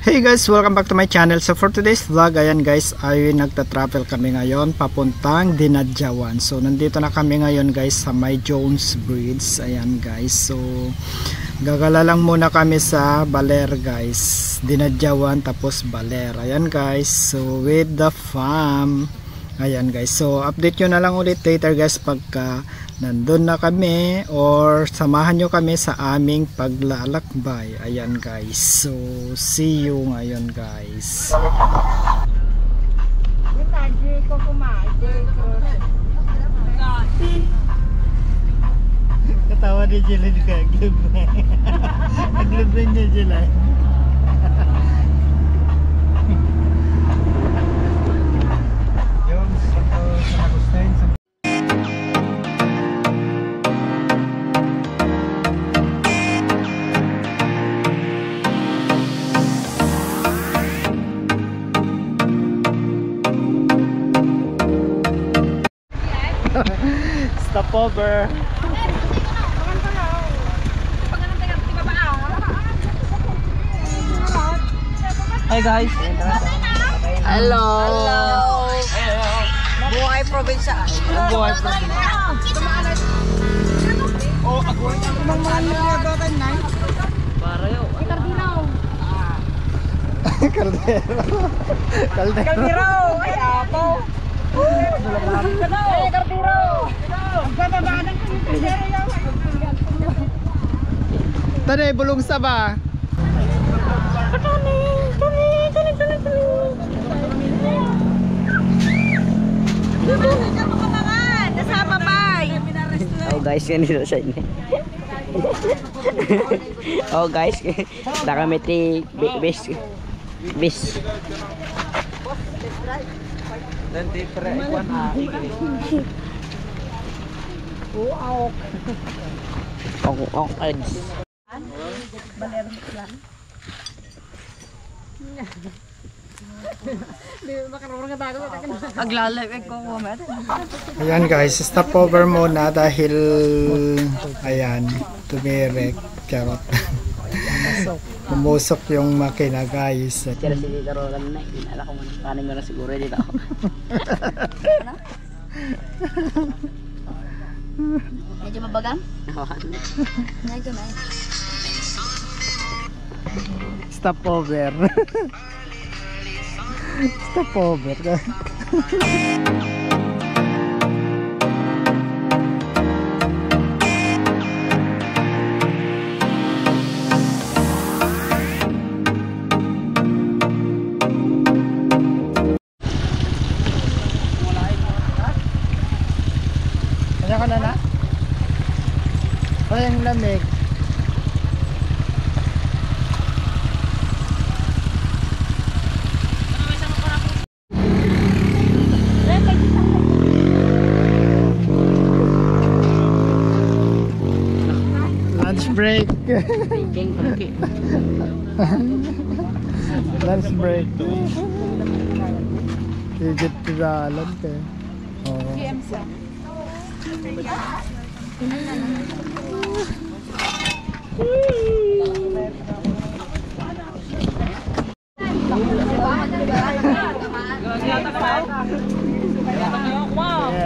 Hey guys, welcome back to my channel. So for today's vlog, ayan guys, ay nagta-travel kami ngayon papuntang Dinadjawan. So nandito na kami ngayon guys sa May Jones Bridge. Ayan guys, so gagala lang muna kami sa Baler guys, Dinadjawan tapos Baler. Ayan guys, so with the fam. Ayan guys, so update nyo na lang ulit later guys pagka nandun na kami or samahan nyo kami sa aming paglalakbay. Ayan guys, so see you ngayon guys. Katawa ni Jeline ka, aglib na. Aglib na niya Jeline. Stopover. Hi guys. Hello. Buhay probinsya. Buhay probinsya. Oh, ako ay Parayo. Caldero. Caldero. Ay apo. Ay Caldero. Tadi belum sabah. Oh guys, ganito siya ini. Oh guys, nakametri bis. Nanti perempuan Ong ads. Ayan guys, stopover muna dahil ayan, tumirek charot. Pumusok yung makina guys. Kira si Tito Roland na, inala ko man kanin mo na siguro dito ako. Medyo mabagang? Medyo na. Stopover. Stopover. Kanya ka na na? Ay, ang lamig. Lunch break. Lunch break. Higit tigalan ka. Oh.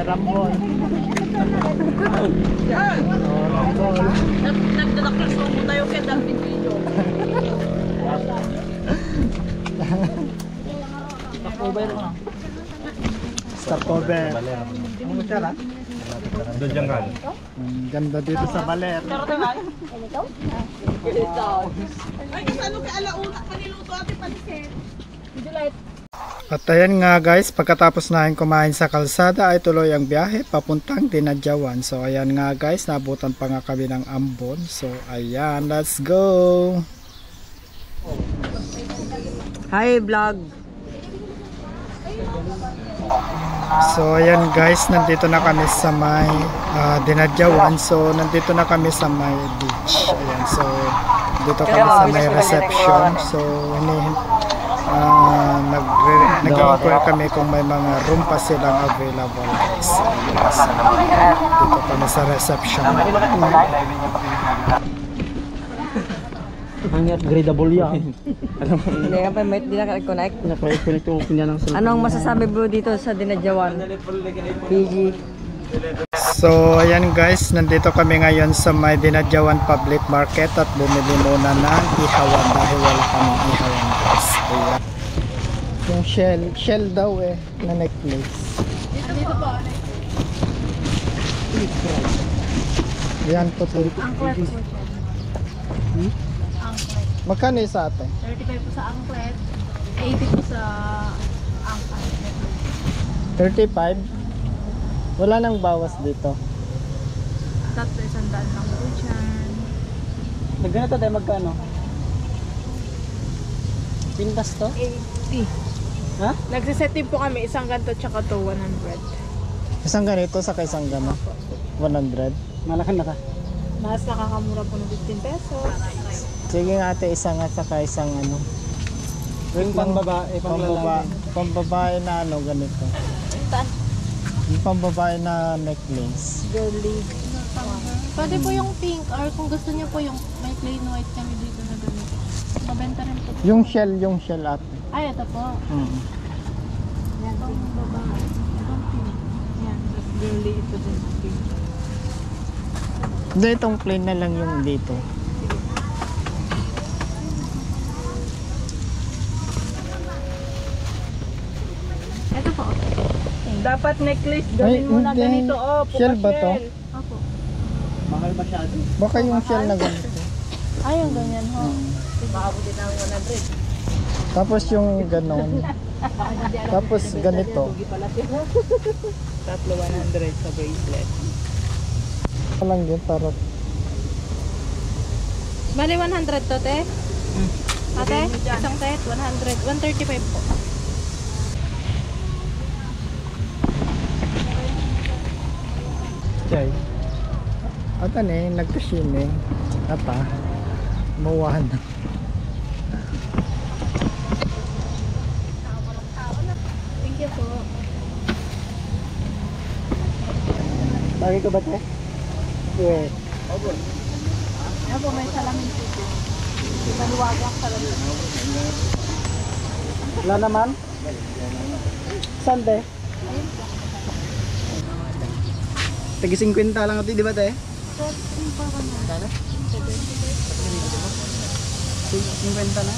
Rambol. Nagdadaklas mo tayo kaya dami video. Stopover. Dojangkan. Ganda dito sa Baler. Ay, kasano ka alauna kaniluto ate pansit. At ayan nga guys, pagkatapos namin kumain sa kalsada ay tuloy ang biyahe papuntang Dinadjawan. So ayan nga guys, nabutan pa nga kami ng ambon. So ayan, let's go! Hi vlog. So ayan guys, nandito na kami sa may Dinadjawan. So nandito na kami sa may beach. Ayan, so dito kami sa may reception. So nag-inquire kami kung may mga room pa silang available guys. Dito kami sa reception. Ang upgradable yan. Hindi nga pa, may di na-connect. Naka-connect yung pinya ng cellphone. Anong masasabi bro dito sa Dinadjawan? PG. So ayan guys, nandito kami ngayon sa may Dinadjawan Public Market at bumili muna ng ihawan dahil wala kaming ihawan guys. Ayan. Yung shell daw na necklace. Dito po. Yan po to. Angklet po siya. Angklet. Magkano isa ate? 35 po sa angklet. 80 po sa angklet. 35? Wala nang bawas dito. Tatlo 100 lang po dyan. Nagganito tayo magkano? Pintas to? 80. Ha? Nagsiset din po kami, isang ganto tsaka to 100. Isang ganito sa isang gano? 100? Malakan na ka? Mas nakakamura po ng 15 pesos. Sige nga ate, isa nga saka isang ano. Yung pambabae, pambabae na ano ganito. Saan? Yung pambabae na necklace. Girly. Pwede po yung pink or kung gusto niyo po yung may plain white kami dito na ganito. Mabenta rin po. Yung shell ate. Ay, ito po. Yan, itong babae. Itong pink. Yan, tapos girly ito din sa pink. Hindi, itong plain na lang yung dito. Ito po. Dapat necklace, gawin mo na hindi. ganito. Oh, Shell ba to? Opo. Baka yung shell na ganito. Ay, yung ganyan ho. Tapos yung ganon. Tapos ganito. Tatlo 100 sa bracelet. Lang yun para Bali 100 to, te? Ate, isang set, 100. 135 po. chay. At ano nagkasine. Ata. Mawahan na. Thank you po. Lagi ko ba te? Yeah. Ano po, may salamin po. Maluwagang salamin. Wala naman? Sande? Tagi 50 lang ito, di ba te? 50 na?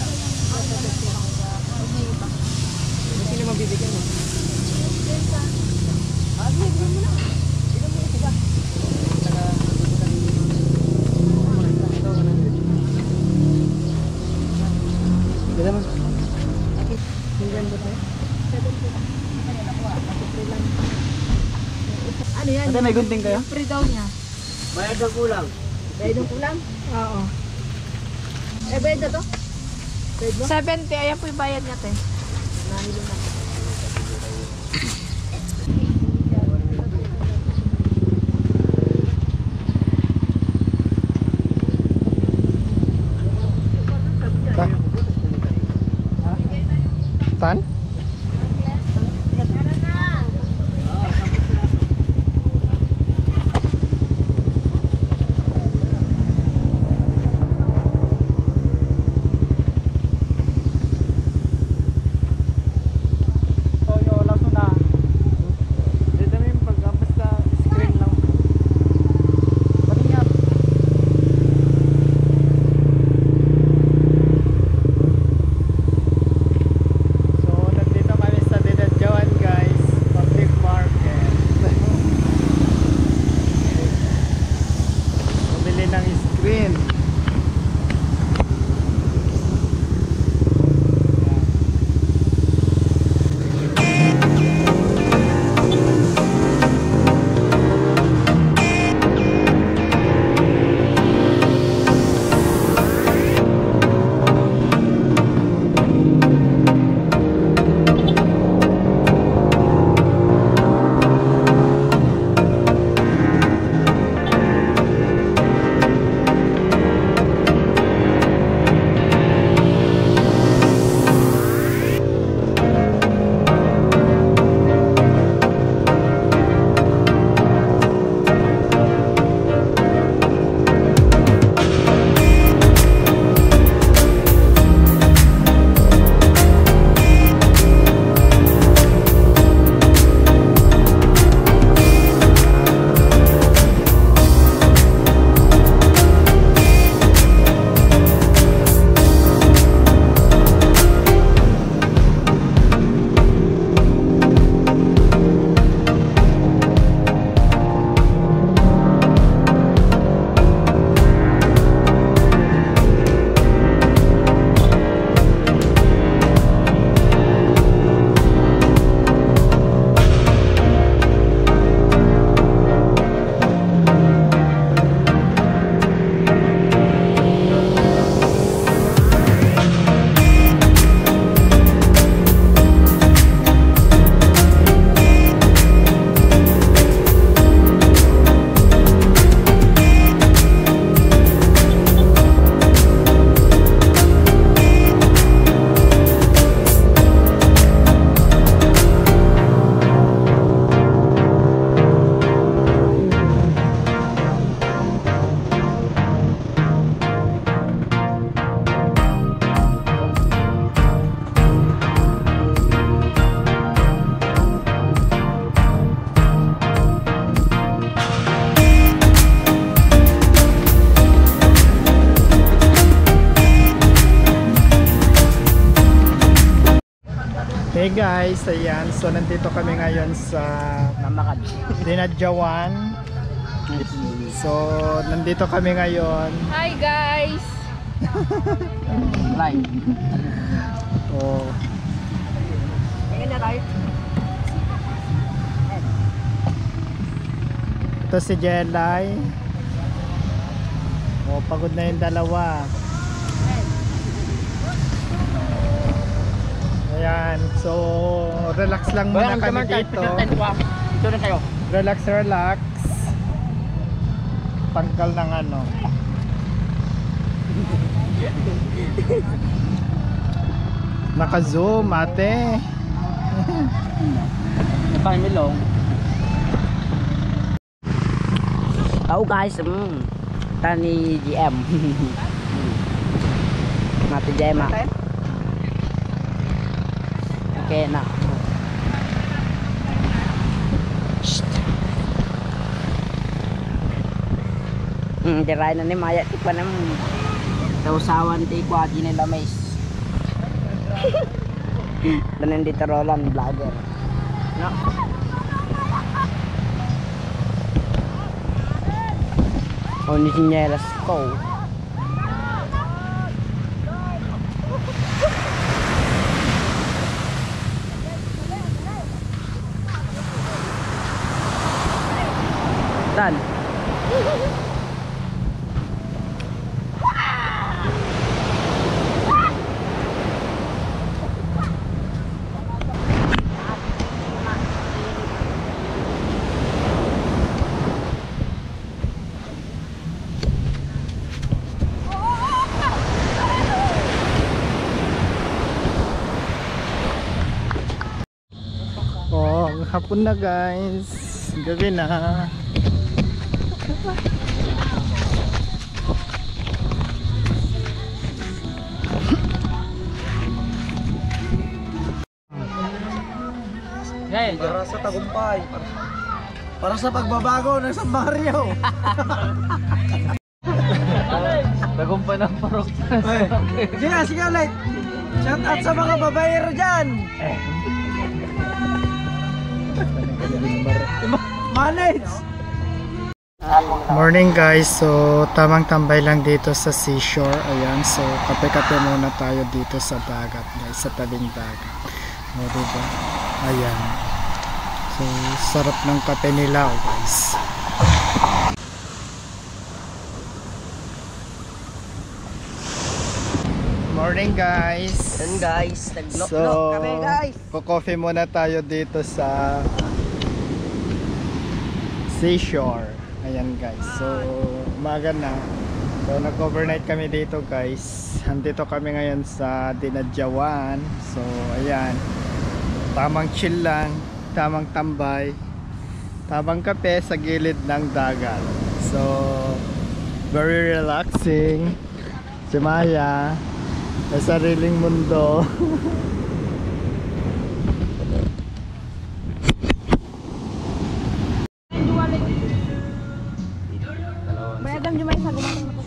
Sino mabibigyan mo? Gila mo? Ano yan? Ate, may gunting kayo? Yung free daw niya. Bayad ng kulang. Bayad ng kulang? Oo. Bayad na to? 70, ayan po yung bayad niya, te. Saan? Hey guys, ayan. So nandito kami ngayon sa Dinadjawan. So nandito kami ngayon. Hi guys! Live. Oh, Tingin na right. ito si Jelay. Oh, pagod na yung dalawa. Ayan, so relax lang muna kami dito. Relax, relax. Tanggal ng ano. Naka-zoom ate. Napamilong. Oh guys, tani GM. Mati GM ah. Okay na. Diray na ni Maya ti pa nam sausawan ti kwati ni Lamis. Dan dito Roland vlogger. No. Oh, ni sinyelas ko. Dan. Oh, hapon na guys. Gabi na. Para sa tagumpay. Para sa pagbabago ng San Mario. Tagumpay ng parok. Sige ulit. Shout out sa mga babayero dyan. Manage. Morning guys, so tamang tambay lang dito sa seashore. Ayan, so kape-kape muna tayo dito sa dagat guys, sa tabing dagat. O diba? Ayan. So sarap ng kape nila guys. Morning guys. And guys, nag-vlog So kami guys. coffee muna tayo dito sa seashore. Ayan guys, so umaga na. So nag-overnight kami dito guys. Andito kami ngayon sa Dinadjawan. So ayan, tamang chill lang, tamang tambay, tamang kape sa gilid ng dagat. So very relaxing. Si Maya sa sariling mundo. Mayadang jumay sa gumatang na po.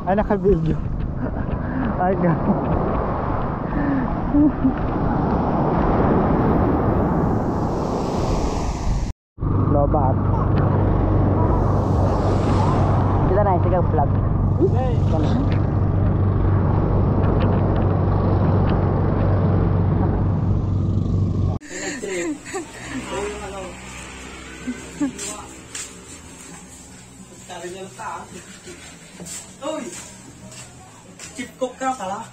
Ay, naka-video. Ay, God. Lobat. Kita na sige vlog. Ôi, chip cục cao salah.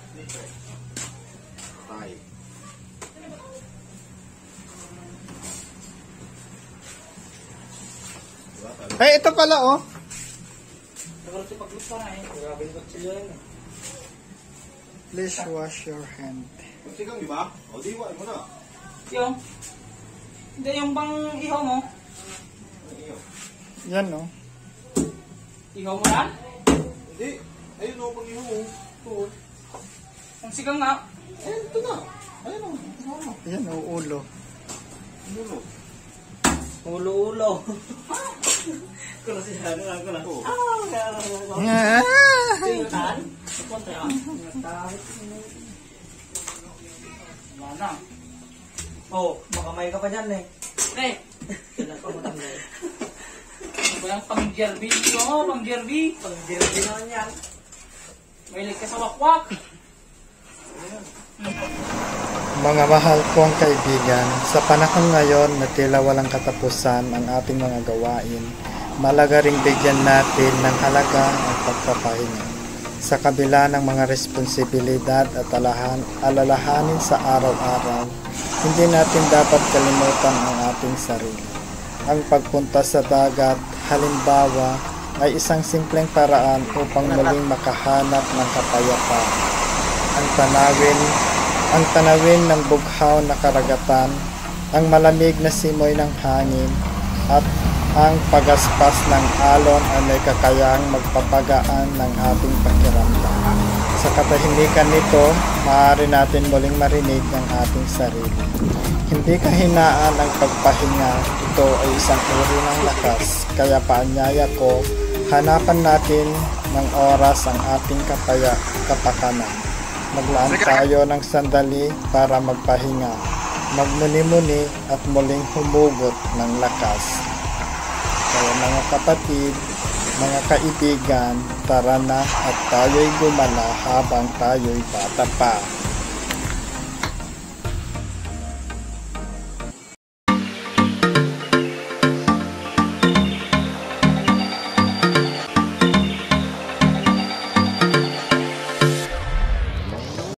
Ay, ito pala oh. Please wash your hand. Yung. Hindi, yung bang ihaw mo. Yan no. Ihaw mo yan? Hindi. Ayun o, pag iho mo. Ito. Ang sigang nga. Ayun, ito na. Ayun o. Yan o, ulo. Ulo. Ulo-ulo. Kung siya, ano lang ko lang. Tingnan. Punta yan. Wala na. Oh, makamay ka pa dyan eh. Eh! Kailan pa matanggal. Ano ba yung pang-jerby? Oo, pang-jerby. Pang-jerby naman yan. Mahilig ka sa wakwak. Mga mahal kong kaibigan, sa panahon ngayon na tila walang katapusan ang ating mga gawain, malaga ring bigyan natin ng halaga ang pagpapahinga. Sa kabila ng mga responsibilidad at alalahanin sa araw-araw, hindi natin dapat kalimutan ang ating sarili. Ang pagpunta sa dagat, halimbawa, ay isang simpleng paraan upang muling makahanap ng kapayapaan. Ang tanawin ng bughaw na karagatan, ang malamig na simoy ng hangin, at ang pagaspas ng alon ay may kakayang magpapagaan ng ating pakiramdam. Sa katahimikan nito, maaari natin muling marinig ang ating sarili. Hindi kahinaan ang pagpahinga, ito ay isang uri ng lakas, kaya paanyaya ko, hanapan natin ng oras ang ating kapakanan. Maglaan tayo ng sandali para magpahinga, magmuni-muni at muling humugot ng lakas. Kaya mga kapatid, mga kaibigan, tara na at tayo'y gumala habang tayo'y bata pa.